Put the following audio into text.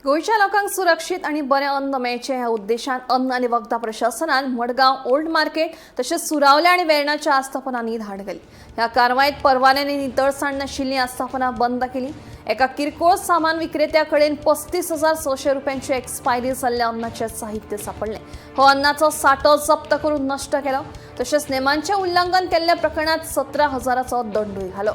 गोंयच्या लोकांक सुरक्षीत आनी बरें अन्न मेळचें ह्या उद्देशान अन्न आनी वखदां प्रशासनान मडगांव ओल्ड मार्केट तशेंच सुरावले आनी वेर्णाच्या आस्थापनांनी धाड घाली. ह्या कारवायेत परवान्यांनी नितळसाण नाशिल्लीं आस्थापनां बंद केली. एका किरकोळ सामान विक्रेत्या कडेन 35,600 रुपयांची एक्सपायरी जाल्ल्या अन्नाचें साहित्य सापडलें. हो अन्नाचो सांठो जप्त करून नश्ट केलो. तशेंच नेमांचें उल्लंघन केल्ल्या प्रकरणात 17,000चो दंडूय घालो.